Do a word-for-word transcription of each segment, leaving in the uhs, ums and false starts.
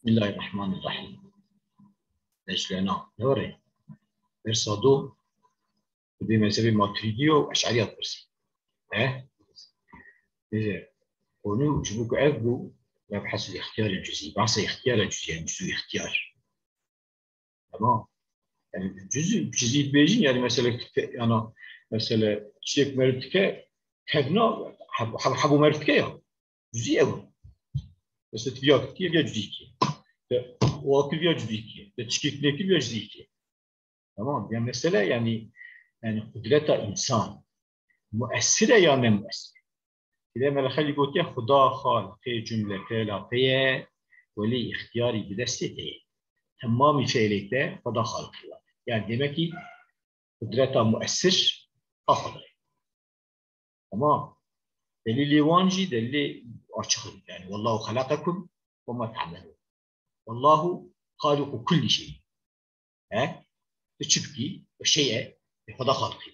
Bismillahirrahmanirrahim. Dejlena. Doğru. Dersa do. Bi mezhebê Maturidiya û Eş'eriya dipirsî. He? Bêje, konu ji bo ku ev bû, mebhesû îxtiyarê cüzî. Bahsa îxtiyara cüzî, yani cüzû îxtiyar. Tamam. Yani cüzî, cüzî dibêjin, yani mesele, yani mesele çiçek meriv dike, tevna, heb-, heb-, hebû meriv dike ya. Cüzî ew. Mesela tu ya kir, ya cüzî kir. Te wa kir ya cüzî kir. Te çikik nekir ya cüzî kir. Tamam. Ya mesele yani, yani kudreta insan. Muessir e ya ne muessir? Îde Melexelî gotiye, Xuda xalqê cumlete la te ye, welî îxtiyarî bi destê te ye. Temamî fe'lê te Xuda xalqî ye. Yani demek ki kudreta muessir a Xuda ye. Tamam. Delîlê wan jî delîlê açiq in. Yani, "Wallahu xelaqekum ve ma ta'melun." Wallahu xaliqu kulli şey. He? Tu çi bikî? O şey e, e, Xweda xalqî.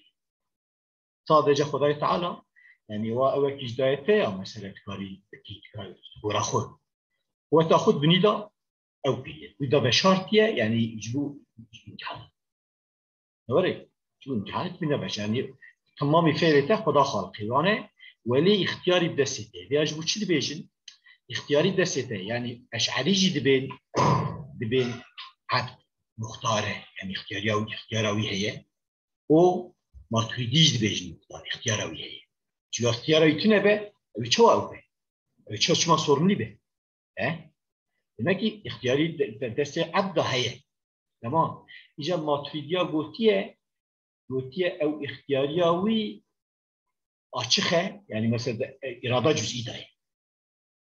Sadece Xwedayê Teala, yani, wa ew ek hidayete ya, mesela, dikarî, dikarî, gora xwe. Weta xwe binî da, ew kiriye. Wî da veşartiye, yani, ji bo imtihan. Were, çi imtihanê tu ne beş. Yani, temamî fêrê te Xweda xalqî wane, welî îxtiyarî bi destê te. Vêya ji bo çi dibêjin? Îxtiyarî destê te. Yani, eş'erî jî dibên, dibên ebd, muxtare. Yani, îxtiyariya wî, îxtiyara wî heye. Û Maturidî jî dibêjin muxtar, îxtiyara wî heye. Çiya îxtiyara wî tune be, ew çawa ew be? Ew çawa çima sorumlî be? He? Demek ki îxtiyarî de, de, destê ebda heye. Tamam. Îca Maturidiya gotiye, gotiye ew îxtiyariya wî açiq e, yani mesela de, e, irada cüzî daye.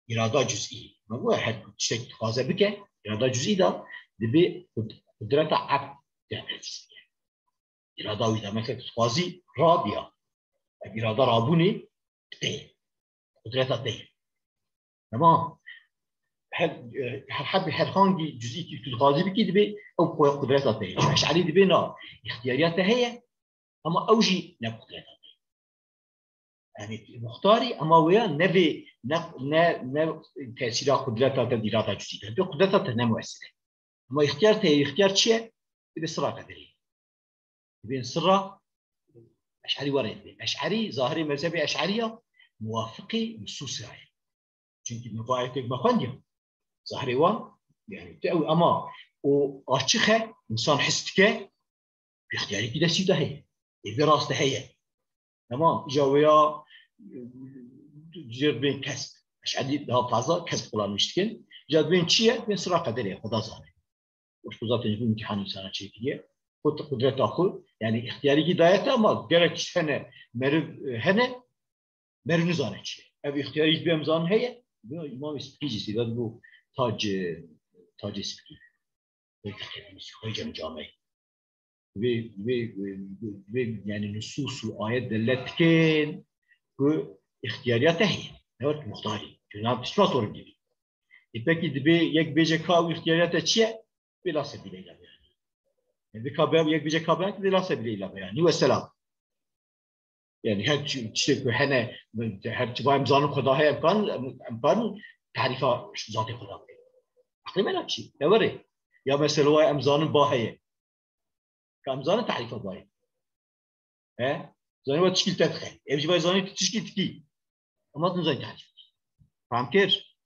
Irada cüzî. Me got her tiştek dixwaze bike, irada cüzî da dibe kud-, kudreta ebd tê tesîs bike. Irada wî da mesela dixwazî rabiya. Ev irada rabûnê tê. Kudreta te ye. Tamam. Her, e, her, her, herhangi cüzî ki tu dixwazî bikî dibe ew ku kudreta te ye. Eş'erî dibe na, îxtiyariya te heye, ama ew jî ne kudreta te ye. Yani muxtarî, ama wêya ne vê, ne, ne, ne tesîra kudreta te, irada cüzî te. Kudreta te ne muessir e. Ama îxtiyar te, îxtiyar çi ye? Dibe sirra qederî. Dibên sirra Eş'erî were dibe. Eş'erî, zahirê mezhebê Eş'eriya muwafiqê nususê ye. Çünkü me va ayetêk me xwendiya. Zahirê wan, yani, te ew ama o açiq e, insan his dike, îxtiyarî ki destî de heye. Ê vê rast de heye. Tamam, îca wêya, e, dibên kesb. Eş'erî daha fazla kesb kullanmış dikin. Îca dibên çi ye? Dibên sirra qederê, Xweda zane. Wexto zaten ji bo imtîhanê insana çêkiriye. Xwe tu qudreta xwe, yani îxtiyarîkî daye te ama gerek tişt hene, meriv, e, hene, meriv nizane çi ye. Ev îxtiyarî ji bo em zanin heye. Bû Îmamê Spikî jî sîra dibû tac, e, tacê spikî. Wê teqedimî xwe cem cameyê. Vê, vê, vê, vê, yani nusus û ayet delet dikin ku îxtiyariya te heye. Ne wek muxtarî. Cenab piştma sorun gibi. E peki dibe yek bêje ka ew îxtiyariya te çi ye? Bila sebîle îla beyanî. Yani, dika be yek bêje ka beyanî, bila sebîle îla beyanî. Ve selam. Yani her çi-, çi ku hene, her çi va em zanin Xweda heye, em kan, em, em kan tarîfa zatê Xweda bike. Aqlê me ne çi? Ne were? Ya mesela wa em zanin ba heye. Ka em zanin tarîfa ba ye. He? Zanî wa tişkî te dixe. Ev jî va zanî tu tişkî dikî. Ama tu nizanî tarîf. Fam kir?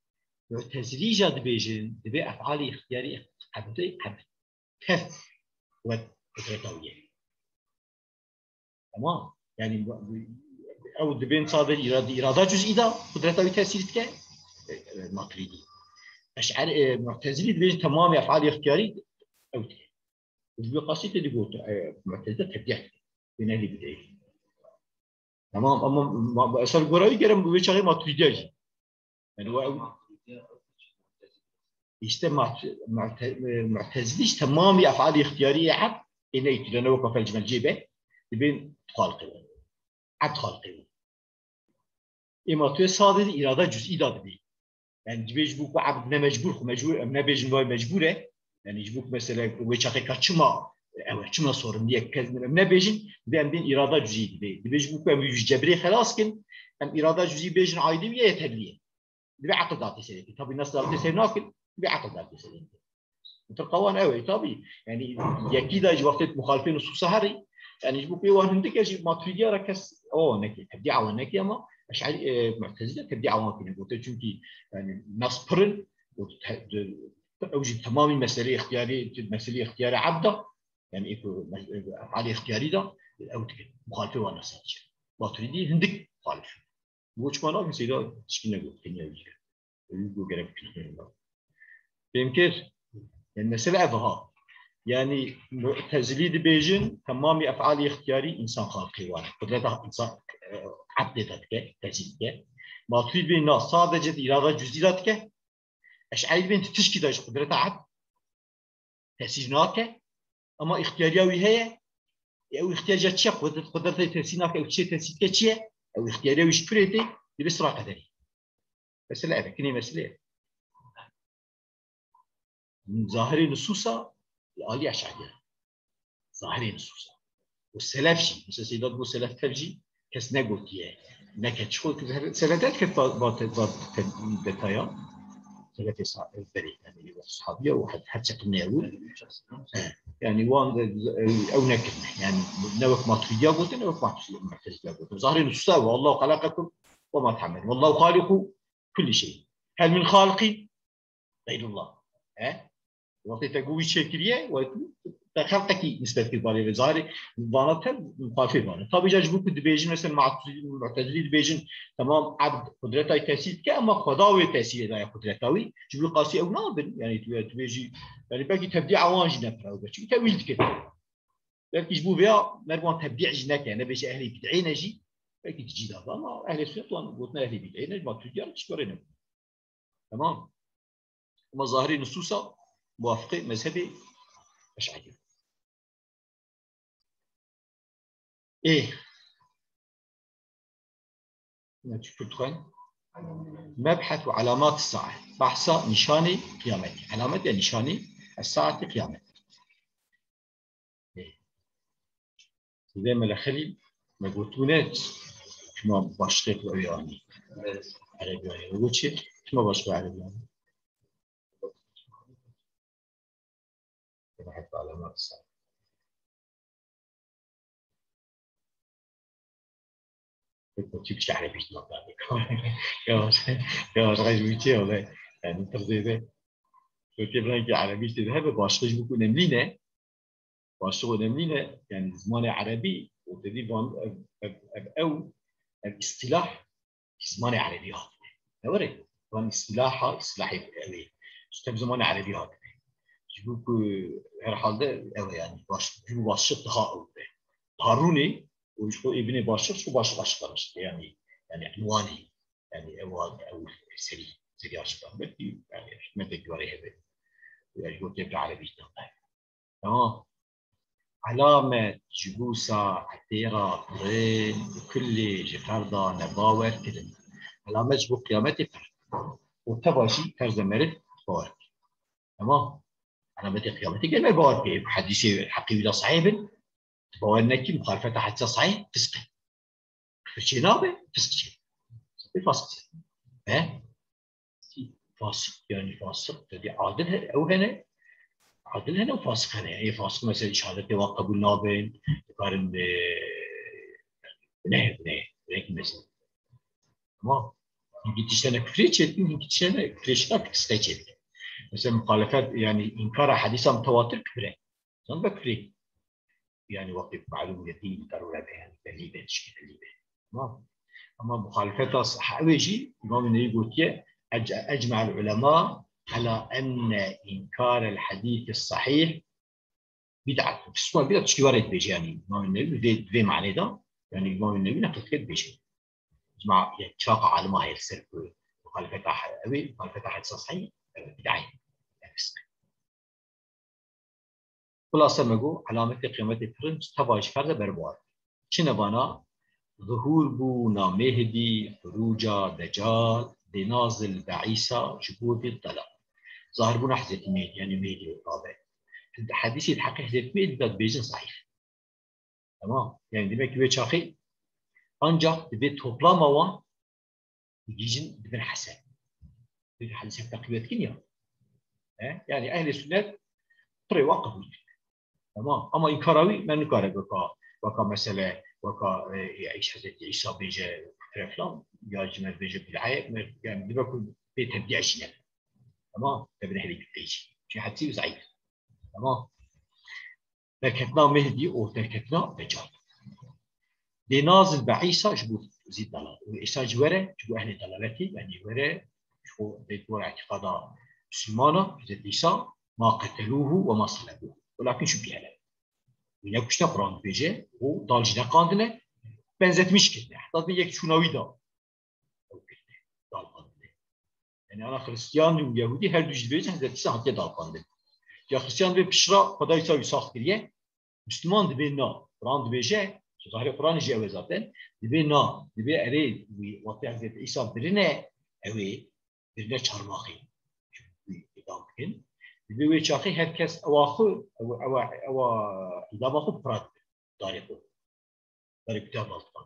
Mu'tezilî jî dibêjin, dibe ef'alê îxtiyarî qebdê qebd. Tef wet kudreta wî ye. Tamam. Yani bu, bu, ew dibên sadece irade, irada cüzî de kudreta wî tesîr dike. E, e, Maturîdî. Eş'er, e, Mu'tezilî dibêjin temamê ef'alê îxtiyarî ew tê. Û ji bo qasî tê digot, e, Mu'tezile tebdî. Wê nelî bideyî. Tamam, ama ma, ma, eser gora wî gerem wê çaxê Maturidiya jî. Yani, wa, işte Mat-, Mu'te-, e, Mu'tezilî jî temamî ef'alî îxtiyarî ye, eb, ê neytî, ne weka felcmelcê be, dibên xalqê win. Eb xalqê win. Ê Maturidiya sadece irada cüz'î da dibê. Yani, dibê ji bo ku ebd ne mecbur, xwe mecbur, em nebêjin vay mecbur e. Yani, ji bo ku mesela wê çaxê ka çima, ew e, çima sorumlî ye, kes em nebêjin, dibê em bên irada cüzî dibê. Dibê ji bo ku em wî ji cebrê xelas kin, em irada cüzî bêjin aydê wî ye, yeterlî ye. Dibê aqil datê serê. Tabii nas datê ser nakin, Bi eqil derdê serê. Tirqa wan ew e, tabî. Yani yekî de ji wextê muxalifê nususa herî, yani ji bo pê wan hindik e, ji Maturidiya re kes o neke, tebdîa wan neke ama Eş'erî, e, Mu'tezile tebdîa wan kine gote, çünkü yani nas pir in, û te-, de-, ew jî temamî meselê ixtiyarî, meselê ixtiyarê ebd e, yani êko me-, e, ef'alê ixtiyarî de ew dikin, muxalifê wan nasa dikin. Maturidî hindik muxalif. Bo çima nabin Seyda tişkî negot, keniya wî. Ew got gerek bikî. Fêm kir? Yani mesele ev ha. Yani Mu'tezilî dibêjin, temamî ef'alê ixtiyarî însan xalqê wan e. Qudreta însan, e, ebdê de dike, tesîr dike. Maturidî dibên na, sadece di îrada cüzî de dike. Eş'erî dibên di tişkî de ji qudreta ebd tesîr nake. Ama ixtiyariya wî heye. Ew ixtiyariya çi ye? Qudret, qudretê tesîr nake. Ew çi tesîr dike çi ye? Ew ixtiyariya wî ji kurê tê, divê sira qederî. Mesele ev e. Kinê mesele ev. Zahirê nususa li alî Eş'erî ye. Zahirê nususa. Û selef jî, mesela Seyda digot selef tev jî kes negotiye. Neke çi xwe selef derket va, va, va te-, detaya. Selefê sa-, berê, yani wek sahabiye û her, her çetin ne ew. He, yani wan de, ew, ew nekirine. Yani ne wek Maturidiya gotin, ne wek Maturidiya gotin. Zahirê nususa ve, "Allahu halakakum ve ma ta'melun. Vallahu haliku kulli şey. Hel min halikin xeyrullah." He? Wextê te got wî çêkiriye, we te xelqekî nisbet kir balê ve. Zahirê vana te muxalifê vana. Tabî ca ji bo ku dibêjin, mesela Mu'tezilî, Mu'tezilî dibêjin, temam ebd qudreta wî tesîr dike, ama Xweda wê tesîrê daye qudreta wî. Ji bo qasî ew nabin. Yani tu, tu bêjî, yani belkî tebdîa wan jî ne pir ew be. Çünkü tewîl dike. Belkî ji bo vêya merg wan tebdî jî neke, nebêje ehlê bid'ê ne jî, belkî di cî de be, ama ehlê sunnet wan gotina ehlê bid'ê ne, Maturidiya tişt were ne. Tamam. Ama zahirê nususa muwafiqê mezhebê Eş'erî. Ê. Ne çi Kurd xwend? Mebhet ve alamat sae. Bahsa nîşanê qiyametê. Alamet ya nîşanê saetê qiyametê. Ê. Seyda Mele Xelîl, me gotûne, çima başqê xwe ew anî? Erebiyanê. Me got çi? Çima başqê erebiyanê? Hep alamat sae. Pek Türkçe Erebî işte bak. Yavaş, yavaş, yavaş, Türkçe öyle. Yani, Türkçe'de. Türkçe falan ki Erebî işte hep başka bir önemli ne? Başlık önemli ne? Yani, zimanê Erebî, o dedi van, ev, ev, ev, ev, ev istilah, zimanê Erebî hatine. Ne var ya? Van istilaha, istilahê ev ê. İşte, bi zimanê Erebî hatine. Ji bo ku herhalde ev e yani, baş-, ji bo başlık daha ew be. Harûnê, û ji xwe ê binê başlık, ji xwe başlık açıklamış. Yani, yani, unwanê, yani, ew, ew serî, serî açıklamış. Belkî, yani, hikmetê guarê hebe. Yani, ji bo tevra Erebî işte. Tamam. Alamet ji bo saetê re pir in û kulê ji ferda nebawer kirin. Alamet ji bo qiyametê pir in. Û teva jî ferz e meriv bawer kir. Tamam. Alametê qiyametê gel me bawer bike. Hedîsê heqî wî de sahih bin. Tu bawer nekî, muxalifeta hedîsa sahih, fisk e. Kufir çê nabe, fisk çê. Sahih fasik çê. He? Fasik, yani fasik, dedi, adil he-, ew hene, adil hene û fasik hene. Ê fasik mesela şehadetê wan qebûl nabin, dikarin, e, ne, ne, ne, mesela. Ama hinkî tiştene kufrê çêdikin, hinkî tiştene kufrê şirka, kufrê çêdikin. Mesela muhalefet, yani inkara hedîsa mutewatir kufr e. Zan be kufrê. Yani wextê malûm yetî darûre be, yani belî be, tişkî belî be. Tamam. Ama muhalefeta sah-, ew ê jî Îmam Newî gotiye, "Ec-, ecme'el ulema ala enne inkar el hadîs sahih bid'at." Piştman bid'at tişkî were dibêje, yani Îmam Newî vê, vê manê de, yani Îmam Newî neql dike dibêje. Ecma, yani çaqa alima heye li ser ku muhalefeta he-, ew ê, muhalefeta hedîsa sahih, ew ê bid'ayê. Yani fisk. Xulase me got, alametê qiyametê pir in, teva jî ferz e berbiwar. Çi ne vana? Zuhûr bûna Mêhdî, xurûca Decal, dê nazil be Îsa ji bo dê delal. Zahirbûna Hezretî Mêhdî, yani Mêhdî rabe. Hedîsê di heqê Hezretî Mêhdî de dibêjin zayîf. Tamam. Yani demek ki wê çaxê ancak divê toplama wan digihîjin dibin hesen. Peki hadîs hep teqwiyet kin ya. He? Yani ehlê sünnet pirê wan qebûl dikin. Tamam. Ama înkara wî me nikare weka, weka mesele, weka, e, ya, îş Hezretî Îsa bêje kufre filan, ya jî me bêje bid'e, me, yani dibe ku bê tebdî jî ne. Tamam. Te binehirî bê jî. Çünkü hadîsî zayıf. Tamam. Derketina Mehdî û derketina Deccal. Dê nazil be Îsa ji bo zî delal. Û Îsa jî were, ji bo ehlê delaletî, yani were, ji bo bê gora îtîqada Müslümana, Hezretî Îsa, ma qetelûhu ve ma selebûhu. Welakin şu bihele. Wî nekuştine, Quran dibêje, û dal jî neqandine, benzetmiş kirine. Heta yek çûna wî da. Ew kirine, dal qandine. Yani ana Hristiyan û Yahudî her du jî dibêjin Hezretî Îsa hatiye dal qandin. Ya Hristiyan dibê pişra Xwedayê Îsa wî sax kiriye, Müslüman dibê na. Quran dibêje, zahirê Quranê jî ew e zaten. Dibê na, dibê erê wî wextê Hezretî Îsa birine, ew ê birine çarmixê. Wî îdam bikin. Dibê wê çaxê her kes ewa xwe, ewa, ewa, ewa îdama xwe bi pira dibe. Darê xwe. Darê kuta bal dibe.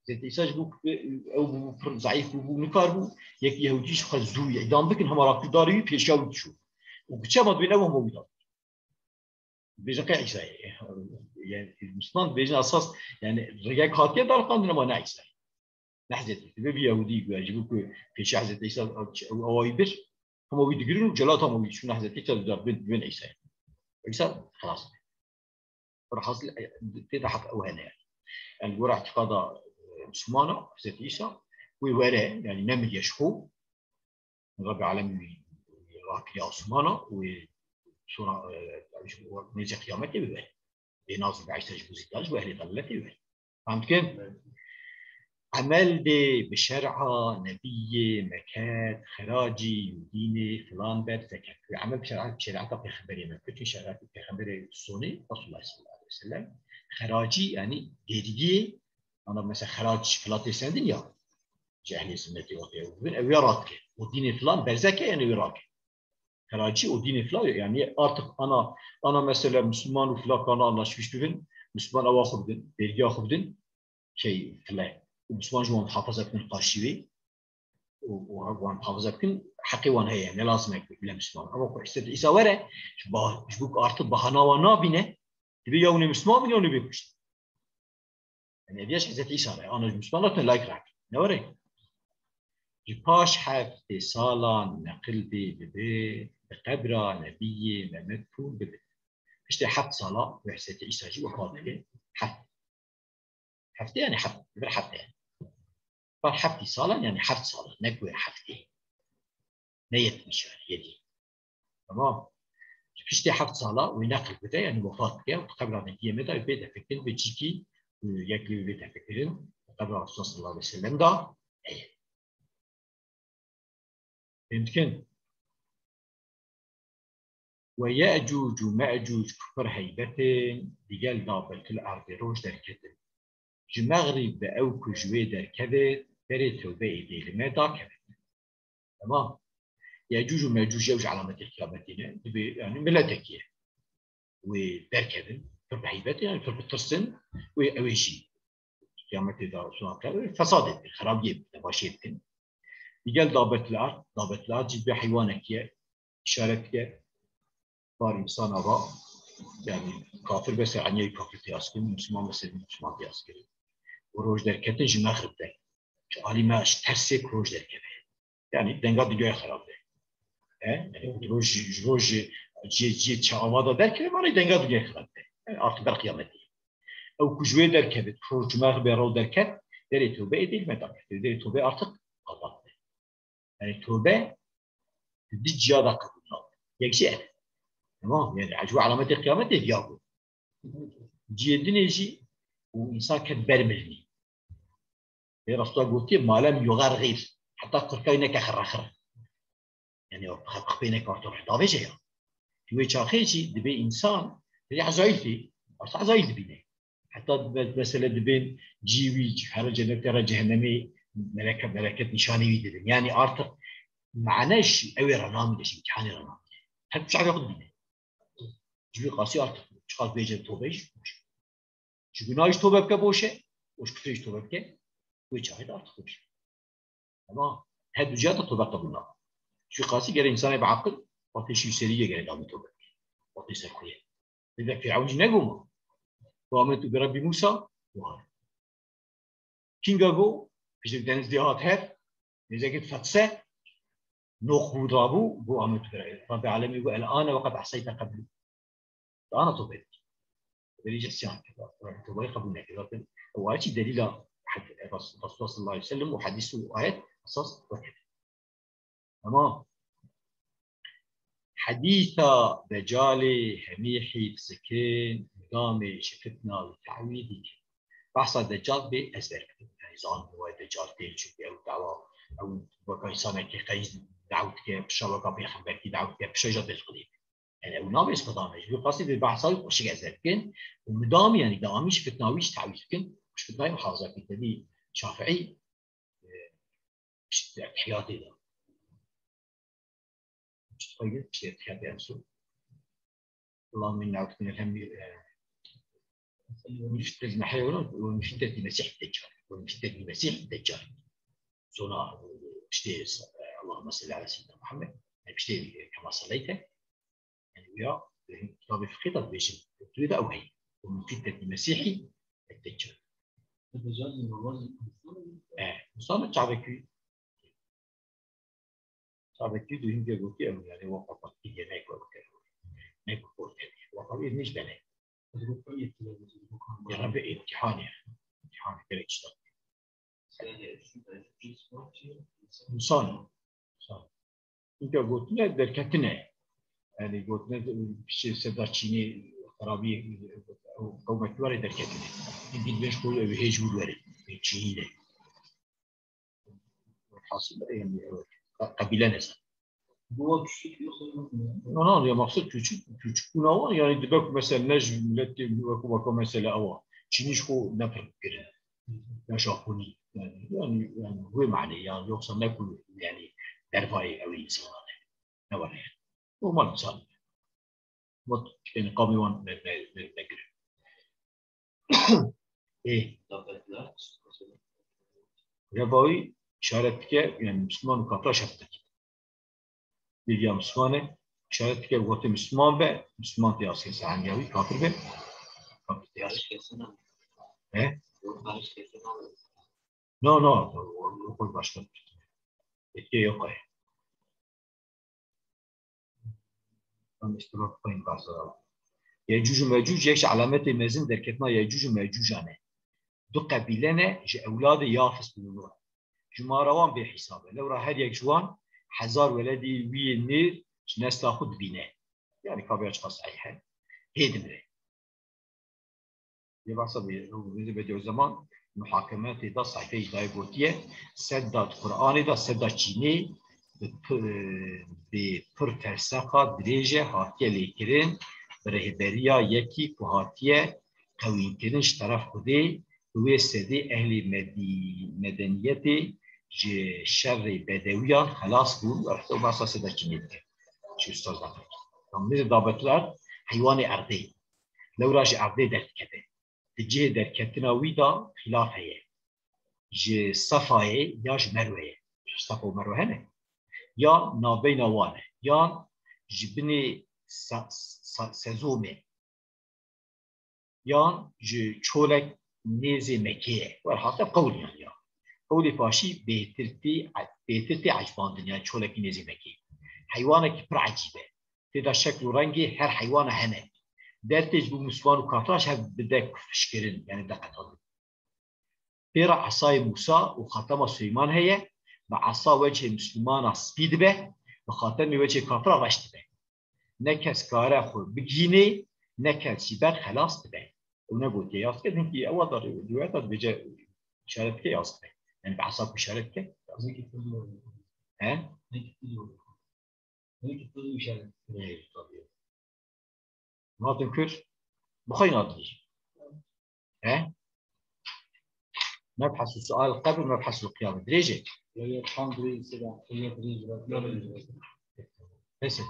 Hezretî Îsa ji bo ku ew bû pir zayîf bû, bû nikar bû. Yek Yahudî ji xwe zû îdam bikin, hema rakû darê wî pêşiya wî diçû. Û ku çema dibên ew hema wî da. Bêjin qey Îsayê. Yani Müslüman dibêjin esas, yani rêyek hatiye darxandin ama ne Îsayê. Ne Hezretî. Dibe bir Yahudî guya ji bo ku pêşiya Hezretî Îsa ew awayî bir, hema wî digirin û celat hema wî çûne Hezretî Îsa dibên, dibên Îsayê. Îsa xelas. Velhasil, e, tê de heta ew hene yani. Yani gora îtîqada, e, Müslümana, Hezretî Îsa, wê were, yani nemiriye ji xwe, Rabbi Alem wî, wî rakiriya Osmana û wê sonra, e, nêzê qiyametê bibe. Bê nazil be Îsa ji bo zîdar ji bo ehlê dalaletê bibe. Fam dikin? Emel dê bi şer'a nebiyê meket, xeracî û dînê filan ber zeket. Wê emel bi şer'a, bi şerîeta pêxemberê me. Bütün şerîeta pêxemberê sonê Resulullah sallallahu aleyhi ve sellem. Xeracî yani vergiyê, ana mesela xerac filatê sendin ya. Ji ehlê sünnetê wextê ew bibin, ew ya radike. O dînê filan berzeke yani wê rake. Xeracî o dînê filan yani artık ana, ana mesele Müslüman û filan kana anlaşmış bibin, Müslüman ewa xwe bidin, vergiya xwe bidin, şey file. Û Müslüman ji wan muhafaza bikin qarşî wê. Û, û wan muhafaza bikin, heqê wan heye, ne lazim e ku bile Müslüman. Ama ku Hezretî Îsa were, ji ba-, ji bo ku artık bahana wan nabîne, dibe ya hûn ê Müslüman bin ya hûn ê bê kuştin. Yani ev yaş Hezretî Îsa re, ana ji Müslüman re layik rak. Ne were? Ji paş heftê salan neqil bê dibe, bi qebra nebiyê me medfûn bibe. Piştê heft sala wê Hezretî Îsa jî wefat dike. Heft. Heftê yani heft, bir heft yani. Paş heftî salan yani heft salan, ne ku heftê. Ne yetmiş yani, yedî. Tamam. Piştê heft sala wê neqil bide, yani wefat bike, û qebra nebiyê me de bê tefekirin, bi cîkî, e, yek lê bê tefekirin, qebra Resulullah sallallahu aleyhi ve sellem da heye. Fêm dikin? Ve Ye'cûc û Me'cûc ku pir heybet in, digel dabetil erdê roj derketin. Ji mexrîb be ew ku ji wê derkevê, berê tewbeyê dê li me dakevin. Tamam. Yecûc û Mecûc ew ji alametê qiyametê ne. Dibê, yani miletekî ye. Wê derkevin, pir bi heybet, yani pir bi tirsin, wê ew ê jî qiyametê de suna kare, wê fesadê bike, xerabiyê bike, nebaşiyê bikin. Digel dabetil erd, dabetil erd jî dibê heywanekî ye, îşaret dike, bar însana va, yani kafir bes eniyê kafir tiyas kirin, Müslüman bes Müslüman tiyas kirin. Û roj derketin ji mexrib de. Ji alî me ji tersê ku roj derkeve. Yani denga dinyayê xerab be. He? Yani roj, roj cê, cê çava da derkeve, mane denga dinyayê xerab be. Yani artık ber qiyametê. Ew ku ji wê derkevit, roj ji mexribê re derket, derê tewbe ê dê li me daket. Derê tewbe artık qapat be. Yani tövbe di ciya de qebûl nabe. Yek jî ev. Tamam, yani ecwê alametê qiyametê diya bû. Cihê dinê jî û însan ket ber mirinî. Pê Resulullah gotiye, "Malem yugar gîr." Heta qirkayî neke xirrexir. Yani o qirkayî neke orta ruh. Davêje ya. Di wê çaxê jî dibê însan, dibê Ezraîl tê. Arsa Ezraîl dibîne. Heta me-, mesele dibên cî wî, here cennetê re cehennemê meleke-, meleket nîşanê wî didin. Yani artık mane jî ew ê re namîne, ji îmtihanê re namîne. Her çaxê xwe dibîne. Ji wî qasî artık çiqas bêje tobe jî, ji gunah jî tobe bike boş e, û ji kufrê jî tobe bike, wê çaxê de artık boş e. Ama her du ciya de tobe qebûl nabe. Ji wî qasî gere însanê bi aqil, Fatê şî serî yê gerek amê tobe. Fatê ser xwe ye. Lê de Fîrewn jî negoma. Ku amê tu bi Rebbî Mûsa, wan. Kînga go, piştî deniz dê hat her, nêzekê fetse, noq bû rabû, go amê tu bi Rebbî. Rebbî alemî go, "El ane ve qed aseyte qeblu." Ana tobe dikî. Berî jî isyan kir. Tobayê qebûl nekir. Zaten ew ayet jî delîla hed-, Res-, Resulullah sallallahu aleyhi ve sellem û hedîs û ayet esas wekir. Ama hedîsa Decalê hemî hîf zikin, gamê ji fitna û tewî dikin. Behsa Decal bê ezber bikin. Yani zan wê Decal tê, çünkü ew dawa, ew weka insanekî qey dawt ke, pişa weka pêxemberkî dawt ke, pişa jî dil qilî. Yani ew nabê spedame. Ji bo qasî vê behsa wî xweşik ez dikin. Û mudam yani dewamî ji fitna wî ji tewîz dikin. Ji fitnayê muhafaza bikin. Tevî Şafîî, e, işte, ihtiyatê de. İşte, işte, ihtiyatê en son. Allahümme inna a'udhu bike minel hemmi, e, min fitneti l-Mesîh d-Deccal. Min fitneti l-Mesîh d-Deccal. Sonra, e, işte, e, Allahümme salli ala seyyidina Muhammed. E, işte, e, kema salleyte. Yani, ya, e, kitabê fiqhê de dibêjin, tu da ew heye. Min fitneti l-Mesîh d-Deccal. E, Musa çavekî. Çavekî du hîn gotiye ew, yani, waka patkî diye ne ku ew kere. Ne ku kor kere. Waka wî nîş bene. Ya Rabbi, îmtîhanê. Îmtîhanê gerek işte. Musa. Musa. Çunke gotine derketine. Yani gotine şey, seda çînê, xerabî, qewmekî were derketine. Hîn dibêj ku ew hêj wî were. Çînî de. Hasil, yani, qe-, qebîle neza. Bu küçük yoksa yok mu? No, no, ya maksud küçük, küçük bûna wan, yani dibe ku mesela ne ji milletê wek, wek mesela ewa. Çînî ji xwe ne pir kirin. Ya Japonî. Yani, yani, yani, wê manê, yani, yoksa ne ku, yani, dervayê ew insanlar. Ne var yani. Normal insan. Vat, yani, qamê wan ne, ne, ne, ne girin. Ê. Revawî işaret dike, yani Müslüman û kafira şeft dike. Bêriya Müslüman e, işaret dike, wextê Müslüman be, Müslüman tê askê sehengewî, kafir be, kafir tê askê. He? No, no, o, o, o başka bir şey. Etkiye yok ay. Tam işte bak, payın bazıları. Yecûc û Mecûc yek ji alametê mezin derketina Yecûc û Mecûcan e. Du qebîle ne ji ewladê Yafis bûn. Jimara wan bê hîsab e. Lewra her yek ji wan hezar weledî wî yê nêr ji nesla xwe dibîne. Yani kaviya çiqas sehîh e. Hê dimire. Yê behsa bê, Rûvîzê Bediüzzeman muhakemetê da sayfeyê ji dayê gotiye, sedda di Qur'anê de, sedda çînê bi pi-, bi pir terseqa dirêje hatiye lêkirin, bi rêhberiya yekî ku hatiye qewînkirin ji teref Xwedê, bi wê sedê ehlê medî-, medeniyetê ji şerê bedewiyan xelas bûn, ew behsa sedda çînê dike. Ji ustaz Zafer. Tam nêzî dabetular heywanê erdê. Lewra ji erdê derdikeve. Di cihê derketina wî de xîlaf heye. Ji Sefayê ya ji Merweyê. Ji Sefa û Merwe hene. Yan navbeyna wan e. Yan ji binê se-, se-, Sezomê. Yan ji çolek nêzê Mekê ye. Werhaste qewliyan ya. Qewlê paşî bêtir tê, bêtir tê ecibandin, yani çolekî nêzê Mekê. Heywanekî pir ecîb e. Tê de şekl û rengê her heywana hene. Dertê ji bo Misliman û kafiran ji hev bide kufişkirin, yani de qetandin. Pê re esayê Mûsa û xatema Suleyman heye, bi esa wecihê Mislimana spî dibe, bi xatemê wecihê kafira reş dibe. Ne kes kare xwe bigihînê, ne kes jî ber xelas dibe. Ew negotiye yaz dike, hinkî ewa da rîwayeta dibêje îşaret dike yaz dike. Yani bi esa ku îşaret dike, yaz dike. He? Ê, tabii. Natin kir, bi xwe nadî. He? Mebhesu sual qebr, mebhesu qiyam. Dirêj e. Pes e.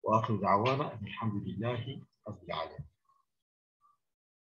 Ve ahiru da'wana elhamdülillahi rabbil alemin.